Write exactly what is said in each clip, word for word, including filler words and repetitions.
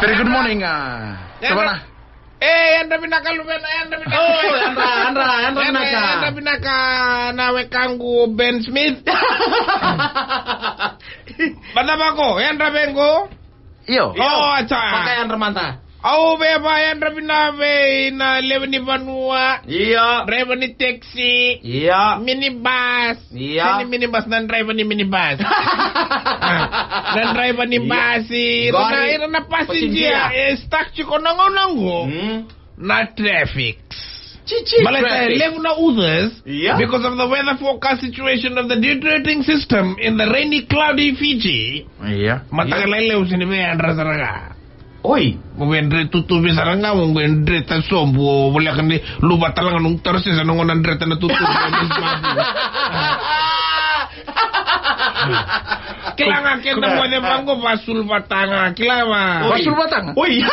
Very good morning, uh, Savannah. Eh, yadra vinaka luvena, yadra vinaka. Oh, yadra, yadra, yadra vinaka. Yadra vinaka na wekaqu Ben Smith. Mada vako, yadra vaqo. Io. Oh, acha. Vaka yadra mada. Au veva yadra vinaka vei na lewe ni vanua. Io. Draiva ni taxi. Io. Minibus. Ia. Sega ni minibus, na draiva ni minibus. Ah, na draiva ni basi. Ira na, ira na pasinjia. E stuck tiko na gauna qo. Mm. Na traffic. Chichi, baleta e levu na uthas. Ia. Because of the weather forecast situation of the deteriorating system in the rainy, cloudy Fiji. Ia. Mataka lailai au sega ni via yadra sara ga. Oi. Mo qai dre tutuvi sara ga, mo qai dre ta sobu, o voleka ni luva tale ga noqu taro sesa, noqu na dre ta na tutuvi. Kila ga keda moce vaqo, vasuluvata ga, kila va. Oi. Vasuluvata ga? Oi.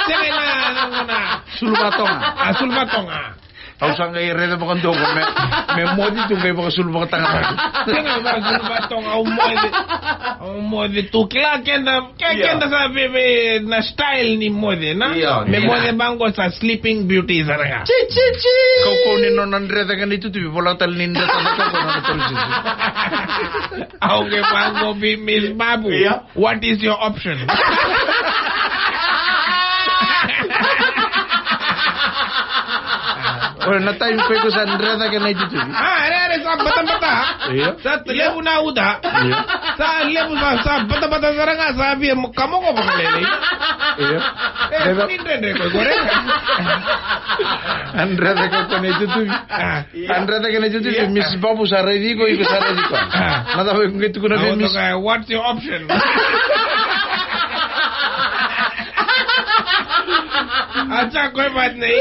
Sega na, na, na. Suluvata ga. A, suluvata ga. Au sa qai raica vakadua qo me, me moce tu qai vakasulu vakatagata. Sega, vakasulu vakatagata, au moce. Au moce tu. Kila keda, ke, ia, keda sa veve na style ni moce, na? Ia, me, ia, moce vaqo sa Sleeping Beauty sara ga. Chi, chi, chi. Kaukau ni nona dre cake na itutuvi, vola tale ni dre cake na itutuvi. Au qai vaqo vei Miss Babu. Ia. What is your option? Ora na time ko iko sa dre cake na itutuvi. Ah, ere, ere, sa batabata. Io. Sa levu na uca. Io. Sa levu sa, sa batabata sara ga, sa via mo-, kamoko vakalelei. Io. Eh, dre, ni dredre ko iko, re. A dre cake ko na itutuvi. Ah. A dre cake na itutuvi, ia, Miss Babu sa raici iko, iko sa raici koya. Ah. Na cava iko qai tukuna vei Miss? What's your option? A sa koya vata nei.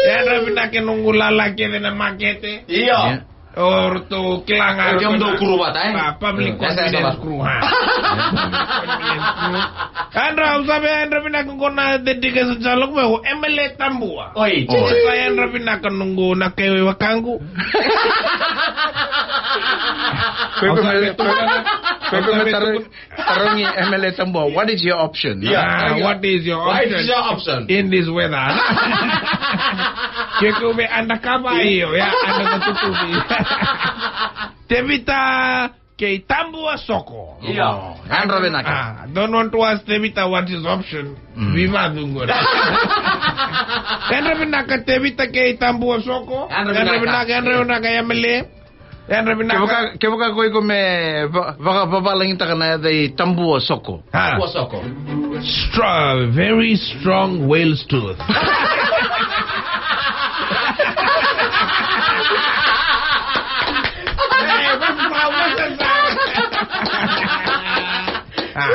Yadra vinaka noqu lala kece na makete. Io. Ia. O ratou kila ga. Io, kemudou kuruvata, eh? Pa-, public convenience crew, ha. Convenience crew. Yadra, au sa via yadra vinaka qo na dedication sa lako mai o M L A Tabua. Oi. Oi. Sa yadra vinaka noqu na kai wekaqu. Ko iko me, ko iko me tarogi M L A Tabua, what is your option? Yeah. Ah, what is your option? What is your option in this weather? Ke iko me undercover, io, ya, undercover tutuvi. Tevita kei Tabua Soko. Io. Yadra vinaka. Ah, don't want to ask Tevita what is option. Mm. Viva dungo. Yadra vinaka Tevita kei Tabua Soko. Yadra vinaka. Yadra vinaka, yadra vinaka M L A. Yadra vinaka. Kevaka, kevaka ko iko me va-, vaka-, vavalagitaka na yaca i Tabua Soko. Ha. Tabua Soko. Stra-, very strong whale's tooth. Ah, ah.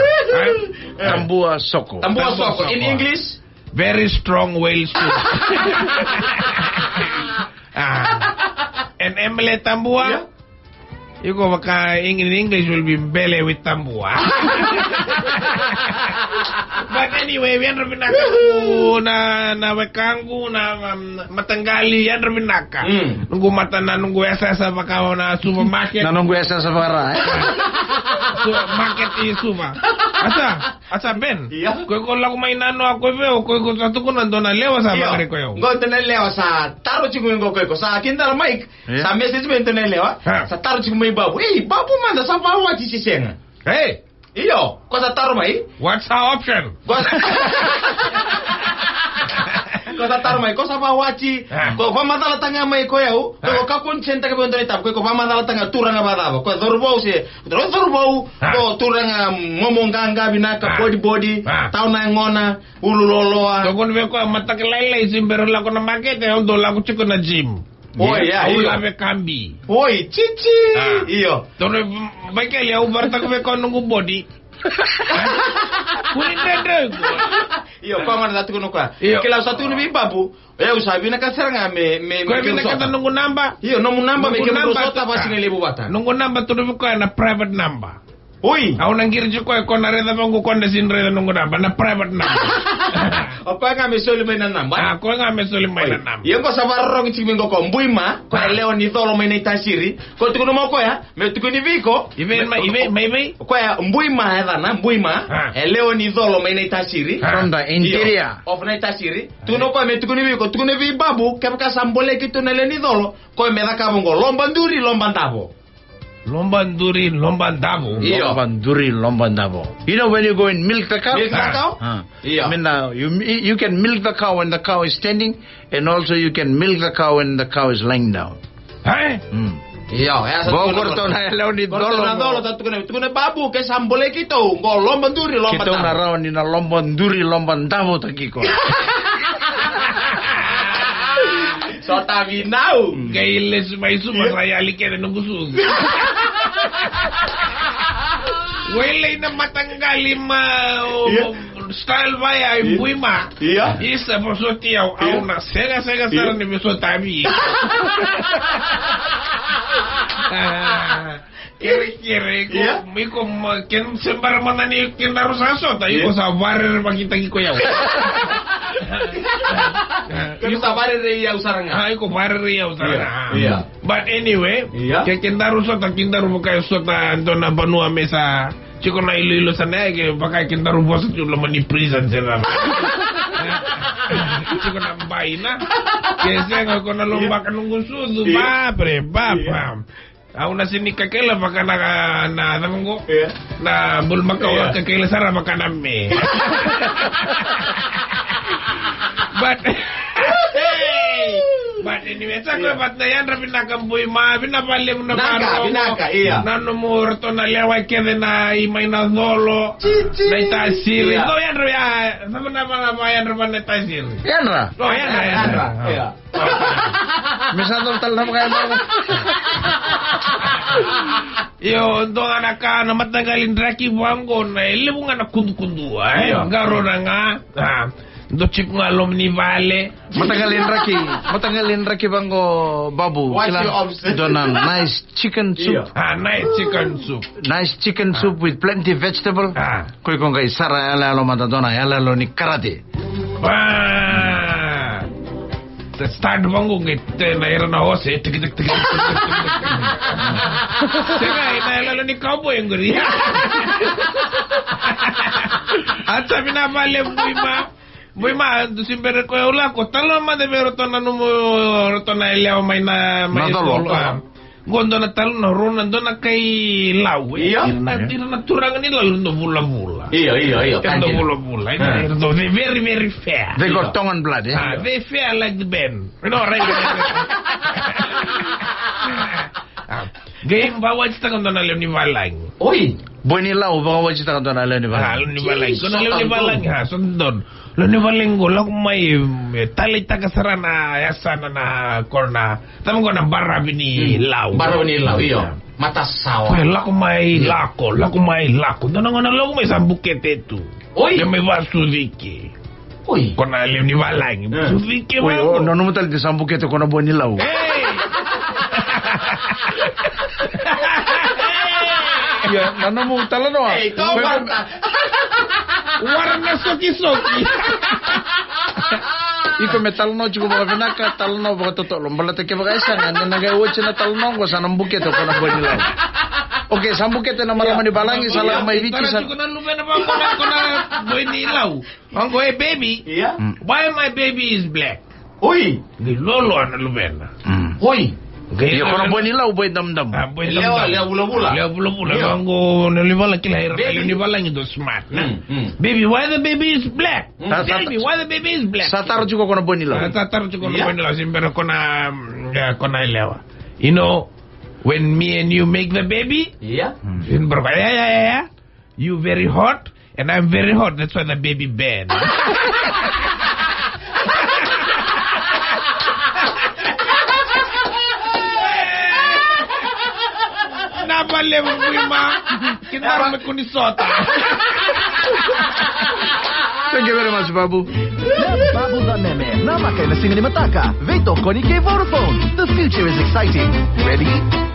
Tabua Soko. Tabua Soko. In English? Very strong whale's tooth. Ah. And M L A Tabua? Yeah. Iko vaka in, in English will be bele with Tabua. But anyway, yadra vinaka na, na wekaqu, na, um, mataqali, yadra vinaka. Mm. Noqu mata na, noqu yasayasa vaka na supermarket. Na noqu yasayasa vaka ra, eh? Supermarket i Suva. Asa, asa Ben. Ia. Ko iko lako mai nanoa ko vei au, ko iko sa tukuna dua na lewa sa, ia, vakari ko yau. Qo dua na lewa sa taro tiko qo ko iko. Sa kidara Mike. Ia. Sa message mai dua na lewa. Ha. Sa taro tiko mai Babu. Ei, Babu mada sa vawati se sega. Ei. Io, ko sa taro mai. What's her option? Ko sa, ko sa taro mai, ko sa vawati. Ha. Ko vamacalataka mai ko yau. Ha. Ko ka consent taka vei dua na itavi, ko, ko vamacalataka turaga vacava. Ko cauravou se, cauravou, ha, ko turaga momo qaqa vinaka, ha, body body, ha, tawa na yagona, ulu loaloa. Tukuna vei koya mataka lailai se bera lako na makete, au dau lako tiko na gym. Oi, ia, au, io, lave kabi. Oi, chichi. Ah. Io. Tukuna Michael, au varataka vei koya noqu body. Kuri dredre. Io, koya gona sa tukuna koya. Io. Kila au sa tukuna vei Babu. Io, au sa vinakata sara ga me, me, me, koya vinakata noqu naba. Io, nomu naba me kemudrau sota vakasigalevu vata. Noqu naba tukuna vei koya na private number. Oi. Au na qiri tiko koya, ko na raica vaqo, ko na sega ni raica noqu naba, na private number. O koya ga me soli mai na naba. A, koya ga me soli mai na naba. Ia qo sa vakarorogo tiko mai qo ko Bui Ma, ko e lewe ni colo mai Naitasiri. Ko tukuna mo koya, me tukuni vei iko. I vei, ma, i vei, ma i vei? Koya Bui Ma e yacana, Bui Ma. A. E lewe ni colo mai Naitasiri. A. From the interior. Io, of Naitasiri. Tukuna o koya me tukuni vei iko, tukuna vei Babu, kevaka sa bolei keitou na lewe ni colo, koya me cakava qo, loba duri, loba davo. Loba duri, loba davo. Io. Loba duri, loba davo. You know when you go and milk the cow? Milk the cow? Ah. Io. I mean, uh, you, you can milk the cow when the cow is standing, and also you can milk the cow when the cow is lying down. Eh? Mm. Io, e sa tukuna. Qo qori na lewe ni colo. Qori na colo, sa tukuna, tukuna Babu, ke sa bolei keitou, qo loba duri, loba davo. Keitou na rawa ni na loba duri, loba davo taki iko. Sota vinau. Qai lesu mai Suva, sa yali kece noqu sucu. Wailei na mataqali ma, o, style vaya i Bui Ma. Ia. Isa vosoti au, au na sega, sega sara ni vosota vei. Kerekere, iko, iko ma, ke se bera mada ni kedaru sa sota, iko sa varerevakitaki koya. Ke sa varerei au sara ga. A, iko varerei au sara ga. But anyway, ke kedaru sota, kedaru vaka sota dua na vanua me sa tiko na iloilo sa na, ke vaka kedaru vosa tu loma ni prison se na. Tiko na baina. Ke sega ko na lobaka noqu sucu, ba, bre, ba, ba. Au na sini kakele vaka na, na cava qo? Na bulumakau, kakele sara vaka na me. But, but anyway, sa koya vata na yadra vinaka Bui Ma, vinaka vakalevu na varo. Vinaka, ia. Na nomu ratou na lewe kece na i mai na colo. Naitasiri. Ia. Dou yadra, ia, cava na vayadra va Naitasiri? Yadra. O, yadra, yadra. Ia. Me sa dau tale na vaka e dau. Io, dua ga na ka na mataqali draki vaqo na e levu ga na kudukudua, e? Io. Qarauna ga, a, dua tiko ga loma ni vale. Mataqali draki, mataqali draki vaqo Babu, kila, dua na nice chicken soup. Io. A, nice chicken soup. Nice chicken soup with plenty vegetable. A. Ko iko qai sara yaloyalo mada dua na yaloyalo ni karate. Ba! Sa start vaqo qai tena ira na ose, tiki, tiki, tiki. Sega, ena yaloyalo ni cowboy qori. A, sa vinaka vakalevu Bui Ma. Bui Ma, dusi bere ko e ula ko talo mada vei ratou na nomu, ratou na yalewa mai na, mai na colo. Colo, a. Qo dua na talanoa, rau na dua na kai Lau, e. Io. Ira na, ira na turaga ni Lau, ira dau vulavula. Io, io, io. Ira dau vulavula, ira dau, they very, very fair. They got Tongan blood, e? A, they fair like the Ben. You know, right? A, qai vakawatitaka dua na lewe ni valagi. Oi. Boi ni Lau vakawatitaka dua na lewe ni valagi. A, lewe ni valagi. Ko na lewe ni valagi, a, so dua. Lewe ni valagi qo, lako mai, e, taleitaka sara na yasana na, ko na, tama qo na baravi ni Lau. Baravi ni Lau, io. Matasawa. Ko e lako mai, lako, lako mai, lako. Dua na gauna lako mai sa bukete tu. Oi. Me mai vakasucike. Oi. Ko na lewe ni valagi. E. Sucike vaqo. Oi, o, na nomu tale ni sa bukete ko na boi ni Lau. Ei! Ia, na nomu talanoa. Ei, tomarta. Wara na sokisoki. Iko me talanoa tiko vakavinaka, talanoa vakatotolo. Baleta kevaka e sega, ena qai oti na talanoa qo sa na bukete ko na boi ni Lau. Okay, sa bukete na marama ni valagi, sa lako mai Viti sa. Tara tiko na luvena vaqo na, ko na boi ni Lau. Vaqo, e, baby. Ia. Mm. Why my baby is black? Oi. Qai loaloa na luvena. Mm. Oi. Ia, ko na boi ni Lau, boi damudamu. A, boi damudamu. Lewa, lewa vulavula. Lewa vulavula. Ia. Vaqo na lewe ni valagi, kila ira na lewe ni valagi dau smart, na. Mm, mm. Baby, why the baby is black? Mm. Baby, why the baby is black? Sa taro tiko ko na boi ni Lau. Sa taro tiko ko na boi ni Lau, se bera ko na, mm, e, ko na yalewa. You know, when me and you make the baby, ia. Mm. Se bera ko, yeah, yeah, yeah, yeah. You very hot, and I'm very hot. That's why the baby bad. Vinaka vakalevu Bui Ma. Kedaru me kua ni sota. Thank you very much, Babu. Na Babu Caneme, namaka ena siga ni mataka. Veitokoni kei Vodafone. The future is exciting. Ready?